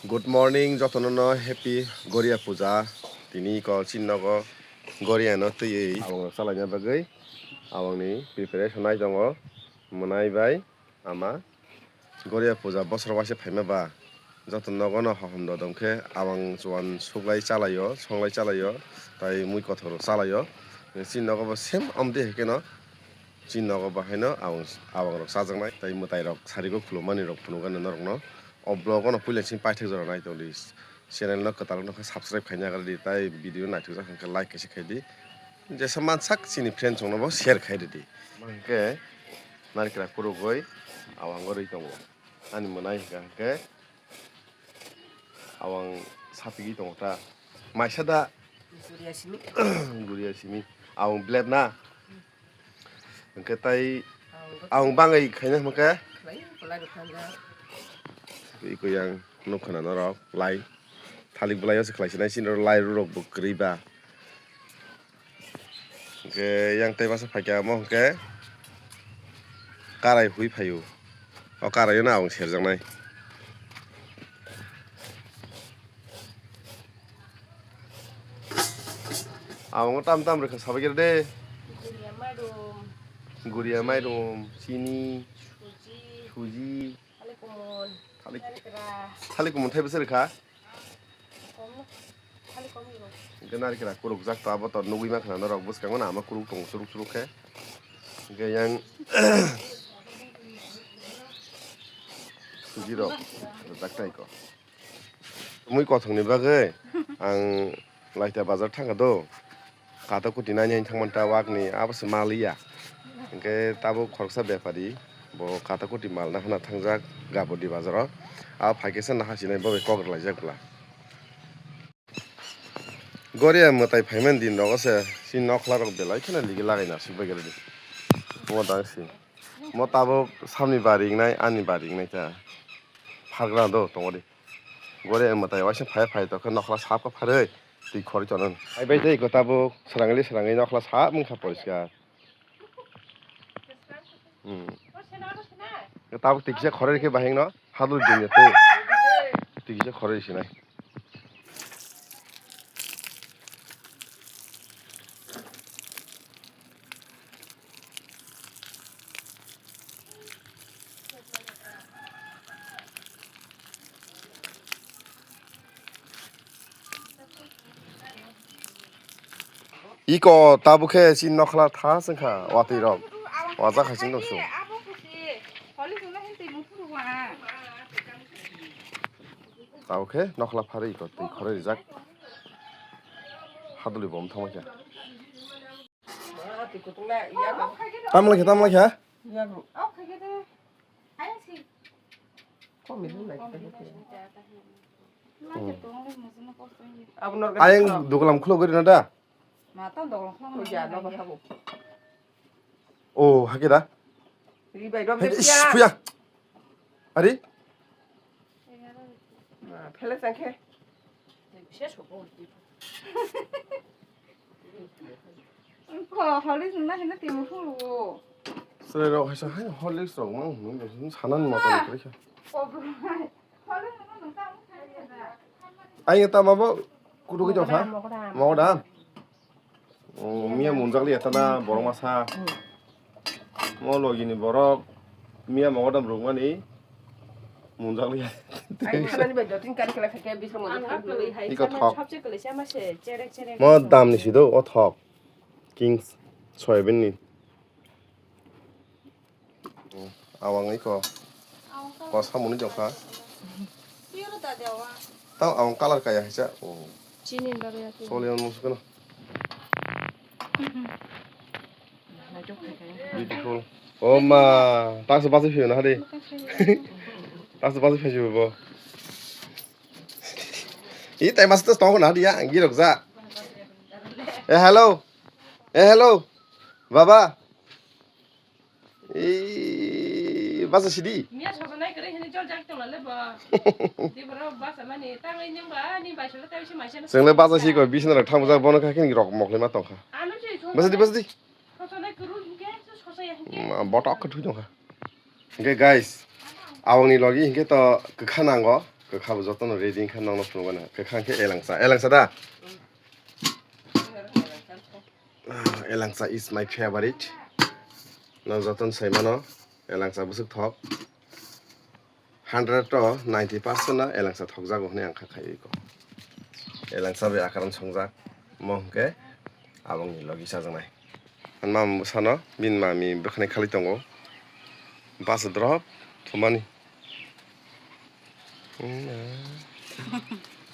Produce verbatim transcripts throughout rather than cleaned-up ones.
Good morning, jotono no happy Goria puja. Tini ko chini nogo Goria no twiwi awang rok chalaina bagwi awang ni preparation nai tongo. Mwnai bai ama Goria puja bosor waisa phaima ba joto nogo no hohom dodom khe awang chuan suklai chalaio, songlai chalaio, tai mui kothok rok chalaio. Chini nogo bo same amtwi hai kheno chini nogo bo haino awang, awang rok chajaknai tai mwtai rok sarigo khulumani rok phunukgani norokno. O vlog ono puila chini paithak jora nai tongdi. Channel no kwtal wngkha subscribe khaina nagar di, tai video naithokjak hwnkhe like kaisa khaidi. Jesa mansak chini friends rokno bo share khai ridi. Hwnkhe narikra kurugwi awang rwi tongo. Ani mwnai hwnkha hwnkhe awang sapigwi tongo ta. Maisa da? Guria simi. Guria simi. Awang blade na? Hwnkhe tai ang bangwi khaina hwnkhe? Iko yang nukha na norok lai. Thalik bwlaio se khlai sinai chini lai rurok bo kwrwi ba. Hwnkhe yang tei masa phaikha omo hwnkhe karai hui phaio. O karaio no ang serjaknai. Ang tam tam rwkha sabai khe de. Guria mairum. Guria mairum, chini, suji, suji. Thalik kumun. Thalik, narikra. Thalik kumun thai bwswk rwkha? Kom no. Thalik kom rwkha. Hwnkhe narikra kurukjak to abo to nugwi mankha norok bwskango na ama kuruk tongo churuk churuk khe. Hwnkhe yang suji rok rwjak tai ko. Mui kothokni bagwi ang Laita bazar thangkha do, kata kuti nani thangmanta wakni abo se maliya. Hwnkhe tabuk khoroksa bepari bo kata kuti malna hwnna thangjak Gabodi bazaro. Abo phaikhe se naha sinai bo bai kok rwlaijak bwla. Goria mwtai phaimani din rogo se chini nokhla rok belai kheno ligi lagai nasuk bai gari di. Mo dang si. Mo tabuk samni bari wngnai ani bari wngnai ta. Phargra do tongo di. Gore mwtai waisa phai phai tokhe nokhla sap khe pharwi twi khorwi tonwi. Ai bai tei iko tabuk srangli srangli nokhla sap wngkha poriskar. Hmm. Tabuk twi kisa khorwi rikhe bahai no hadul dungya tei. Twi kisa khorwi sinai. Iko tabuk khe chini nokhla tha chwngkha watwi rok. Wajak hai chwng nuksu. Tabuk khe nokhla pharwi iko twi khorwi rijak. Haduli bo wng thangma khe. Tamlai khe, tamlai khe? Ayang dukulam khulogwi rina da? Oh, hake da? Ish, puya. Ari? Phele sangkhe. Ko, Horlicks nungna hino timo phuru. Chwrai rok haisa hai Horlicks rok mang hwnwi sanan motom kwrwi kha. Ko bro. Horlicks nungna nungka ang khai da. Ai ta mabo kudu ki jokha? Mogodam, mogodam. Mogodam. Oh, miya munjak liya tana borok masa. Hmm. Mo logi ni borok miya mogodam rukmani munjak liya. Ai, thanani bai dotin kari kala khake bisro mo. Ang thang apple hai. Iko sama thok. Sabse kale sama se cherek cherek. Mo dam ni sido o thok. Kings soyabin ni. Awang iko. Ko samuni jokha. Tao awang color kaya haisa. Oh. Chini dare ya. Sole on musu kono. Beautiful. Oh ma, taso basi phiyo na hari. Taso basi phiyo bo. I tai mas to stong na dia girok ja. Eh, hello. Eh, hello. Baba. Ei, basa sidi. Miya soso nai kare hini jol jak tong le bo. Di boro basa mani tang ai nyang ba ni bai solo tai si mai sano. Sengle basa si ko bisna rok thang bujak bono kha kini rok mokle ma tong kha. Anu si so. Basa di, basa di. Soso nai kuru hingke, so soso ya hingke. Ma, botok khe thui tong kha. Hingke guys, awang ni logi hingke to kwkha nango. Kwkha bo jotono ready wngkha, nokno phunukgana. Kwkha hwnkhe elangsa. Elangsa da? Ah, elangsa is my favorite. No jotono sai mano, elangsa bwswk thok. Hundred to ninety percent no elangsa thokjago hwnwi ang kha khaio iko. Elangsa bai akaran songjak. Mo hwnkhe abongni logi chajaknai. Ani mama bwsano bini mami bwkhani khalwi tongo. Bus drop thumani.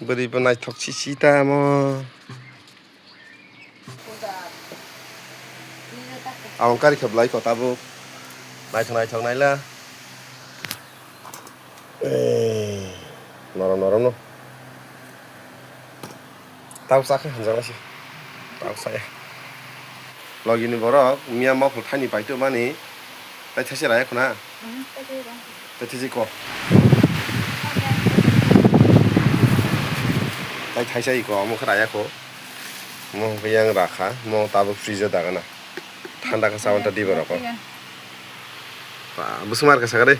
Bwrwi bo naithok sisi tamo. Ang kari khe belai kho tabuk. Naithok naithok naila. Eh, norom norom no. Tau chakhe hanjak nasi. Tau saya. Logi ni borok miya mokol thani paito mani. Tai thaise raya khuna. Mhm, tai thaise raya. Tai thaise ko. Tai thaise iko, omo khe raya kho. Mo yang rakha, mo tabuk freezer dagana. Thanda khe sabon ta diba rokho. Ba, busumar khe sakha de.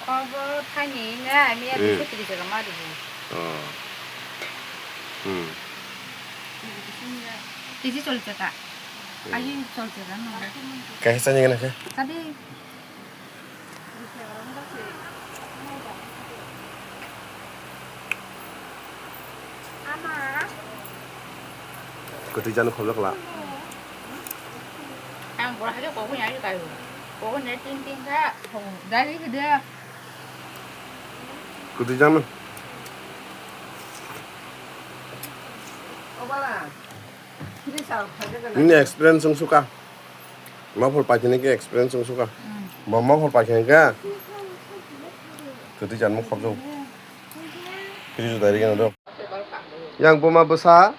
Obo thani na, miya Hmm. Duiso tris taka ma ribu. Oh. Hmm. Tisi cholise taka. Hmm. Aji cholise taka no. Kaisa ni gana khe? Tadi. Kwtwi jani khobjak la. Ang bora hai khe kokoi nai kaio. Kokoi nai tin tin kha. Dari khe de. Kwtwi jani. Nini experience wng suka. Maful paikhe nini experience wng suka. Hmm. Bo maful paikhe khe. Kwtwi jani khobjak. Kwtwi jani dari gana do. Yang buma bwsa,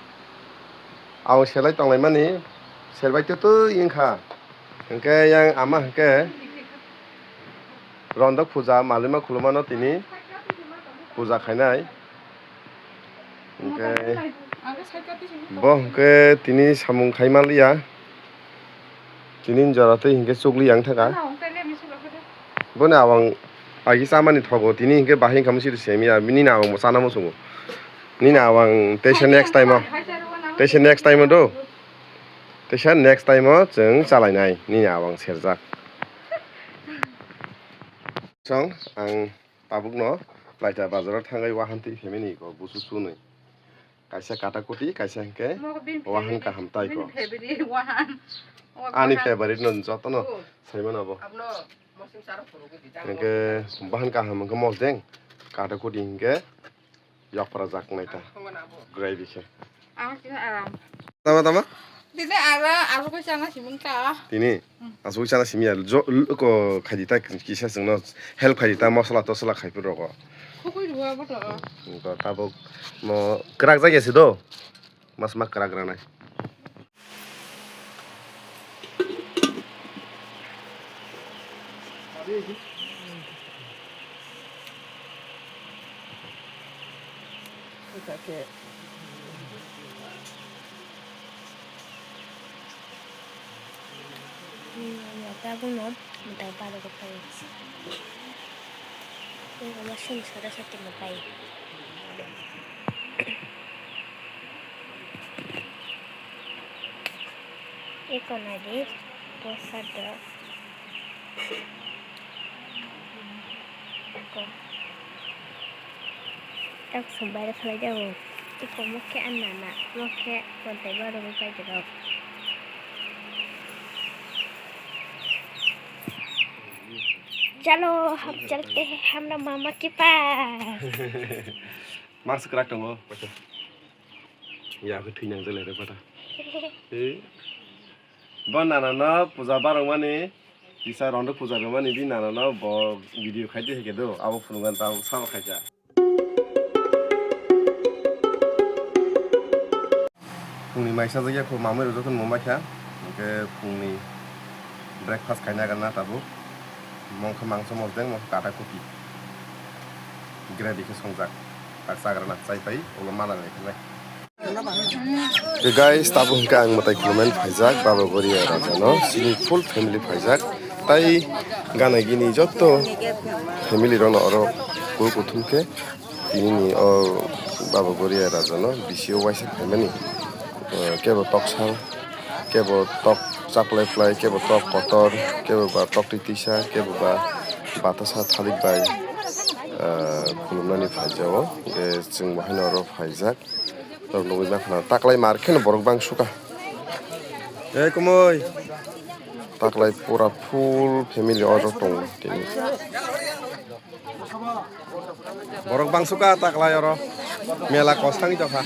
ang selai tonglaimani, selbai twi twi wngkha. Hwnkhe yang ama hwnkhe rondok puja, malima khulumano tini puja khainai. Hwnkhe bo hwnkhe tini samung khai manliya. Tini jora twi hinkhe chukli yang thaka. Bono awang agi chamani thogo, tini hinkhe bahai wngkha, misi semiya, nini awang bo chana muchungo. Nini awang teisa next time o, teisa next time o do. Teisa next time o chwng chalainai, nini awang serjak. Song, ang tabukno Laita bazaro thangwi wahan twi phaimani ko busu sunwi. Kaisa kata kuti, kaisa hwnkhe wahan kaham tai ko. Ani favorite no jotono saimano abo. Hwnkhe bahan kaham hwnkhe mosdeng, kata kuti hwnkhe yokpra jak nai ta. Gravy khe. Tama tama? Tini ara aswk khe chana simi wngkha. Tini? Hmm. Aswk chana simi ya. Jo, l-, ko khaidi ta kisa chwngno help khaidi ta, mosola tosola khai phuru rogo. Khukui rwui bo to. Hmm, to tabuk mo kwrak jak ya se do. Mas ma kwrak ranai. Tabukno mwtai barwi rwkha. Tei omo sini sara sati mwtai. Eko naidi, posa do. Eko. Tak sumbai rok khlai jago. Eko mokhe anna na, mokhe kontai barwi pai jago. Chalo, hum chalte hain hamra mama ke paas. Mas kwrak tongo. Ya, khe thwi nang jale re pata. Eh. Bo nana no puja barok mani, kisa rondo puja rwmani bi nana no bo video khai di hai khe do, abo phunukgani tamo sama khai kha. Phungni mai sajak ya kho, mamui rok joto mumbai kha, hwnkhe phungni breakfast khaina gana tabuk. Mongkha mangso mosdeng, mongkha kata kupi. Gravy khe songjak. Tak chagrana chai pai, ulo mana nai khe nai. Hey guys, tabuk hwnkhe ang mwtai khulumani phaijak, Baba Goria Raja no, chini full family phaijak. Tai gana gini joto family rok no oro kul kuthum khe Tini ni o Baba Goria Raja no bisi o waisa phaimani, eh, kebo tok sal, kebo tok chaplai plai, kebo tok kotor, kebo ba tok twi twisa, kebo ba batasa thalik bai, eh, khulumnani phaijago. Hwnkhe chwng bo haino oro phaijak. Tok nugwi mankha na taklai mar kheno borok bang suka. Ei kumui. Taklai pura full family oro tongo tini. Borok bang suka taklai oro. Mela kosang jokha.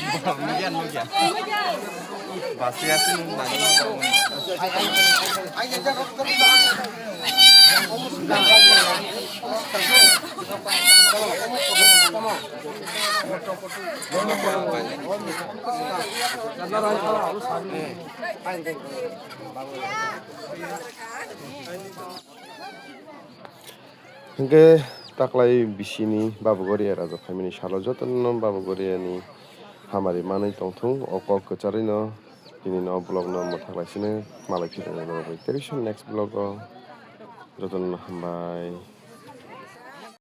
Hwnkhe taklai bisini Baba Goria Raja phaimani salo jotono Baba Goriani hamari manwi tongthung. O kok kwcharwino tini no vlog no mwthak lai sino malai phirnai norok bai. Tei next vlog o jotono hambai.